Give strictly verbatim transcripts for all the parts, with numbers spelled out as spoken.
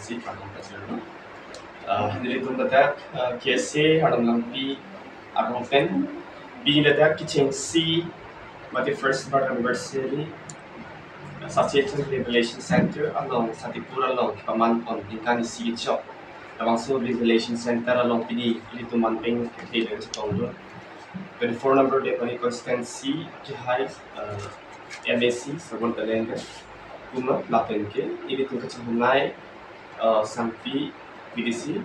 si pardon kasih. Uh, nelitum ladak, uh, K S A Arnam Langpi arong pen, pini ladak kechengsi mate first birth anniversary, uh, Sachethang Revelation Center along Santipur along kepaman pon ningkan isi kechok. Labangso Revelation Center along pini ilitum manpeng kete le chetong dun. Twenty-four number Deopani constituency kehai, uh, M A C Sargon Taleng ke. Kuma lapen ke ilitum kachinghongnei, uh, Sangpi B D C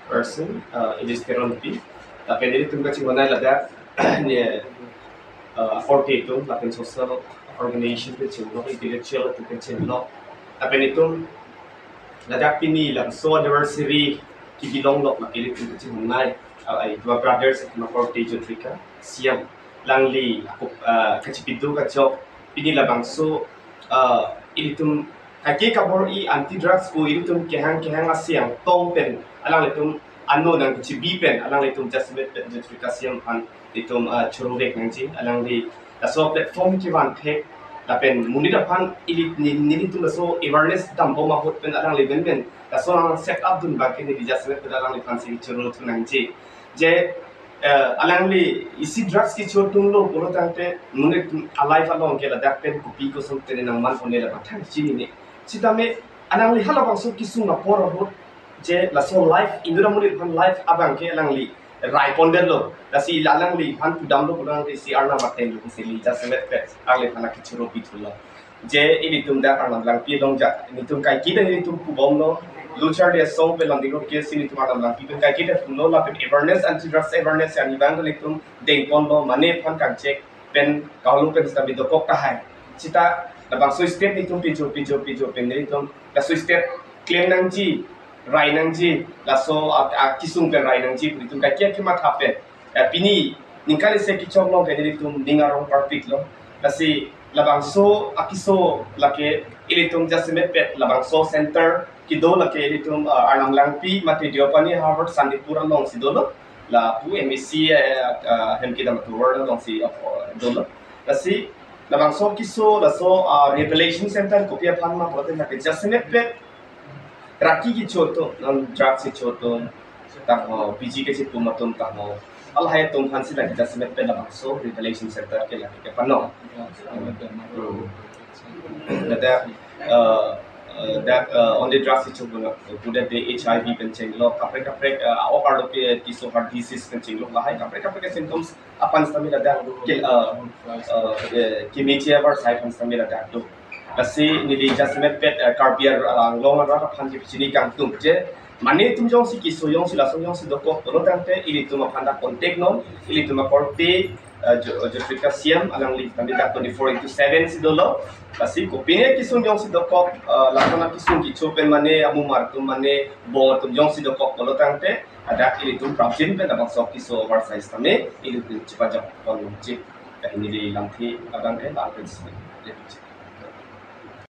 person, uh, Elis Teronpi. Lapen ilitum kachinghongnei ladak ne, uh, akorte atum lapen social organization kachinglok, intellectual atum kachinglok. Lapen itum ladak pini labangso anniversary ke-belong lok lake ilitum kachinghongnei, uh, itum brothers, itum akorte Jotrika Siam. Alangli ako, uh, kachipido kachok pini labangso, uh, ilitum kaike kabor-i anti drugs pu ilitum kehang kehang asi angtong pen alanglitum ano nangchibi pen alanglitum jasemet pen Jotrika Siam aphan itum, uh, choro vek nangji. Alangli laso platform kevan thek lapen monit aphan ili ni, nelitum laso awareness dambom ahut pen alangli pen pen laso nang set up dun abang ke neli jasemet pen alangliphan si choro thu nangji. Je, uh, alangli isi drugs kecho atumlo pulo tangte monit a-life along ke ladak pen kopi koson tene nangman one lapen thang chinine. Sitame alangli halabangso kesung apor ahut je laso life, inut amonit aphan life abang ke alangli rai pondetlo. Lasi alangliphan pudamlo pulo tangte si Arnam atheng lo si neli jasemet pen alangliphan kachoro pithulo. Je ilitum dak Arnam Langpi along ja, nelitum kaike ta nelitum pubomlo. Luchar dia song pen lam dinglo ke si nelitum Arnam Langpi pen kaike ta pulo lapen awareness, anti drugs awareness arni abang nelitum dengponlo, mane aphan kangchek pen kaholo pen sitame dokok tahai. Sita labangso step nelitum pijo pijo pijo pen nelitum laso step klem nangji, rai nangji, laso a, a, kesung pen rai nangji pu nelitum kaike kematha pen, eh, pini ningkan isi kechok along ke nelitum ning arong parpiklo. Lasi labangso akeso lake ilitum jasemet pen labangso center kedo lake ilitum, uh, Arnam Langpi mate Deopani Harvard Santipur along si dolo. Lapu M A C, eh, uh, hem kedam atovar along si, uh, dolo. Lasi labangso keso laso, uh, Revelation Center kopi aphan ma pulote lake jasemet pen raki kecho atum, non drugs kecho atum, tangho, P G kechepum atum tangho, alahai atum aphan si lake jasemet pen labangso Revelation Center ke lake kepano. Hmm. Ladak, uh, uh, dak, uh, only drugs kecho atum, pudet de H I V pen chenglok, kaprek kaprek, uh, a-ok arlo ke keso heart disease pen chenglok, lahai kaprek kaprek symptoms aphan sitame ladak ke, uh, uh, eh, kemeji avarsai aphan sitame ladak do. Lasi neli jasemet pen, eh, Karbi Ar-, uh, Anglong arat aphan kepachini kangtung je mane itum jongsi keso jongsi lason jongsi dokok pulo tangte ilitum aphan dak contact non, ilitum akorte, eh, Jo-, Jotrika Siam alangli tangte dak twenty-four into seven si dolo. Lasi kopine kesung jongsi dokok, eh, lason akesung kecho pen mane amumar atum mane bong atum jongsi dokok pulo tangte hadak ilitum prapjin pen labangso keso avarsai sitame ilitum chepajok pon chip. Kahin neli lamthe abang ke bang pen sitame.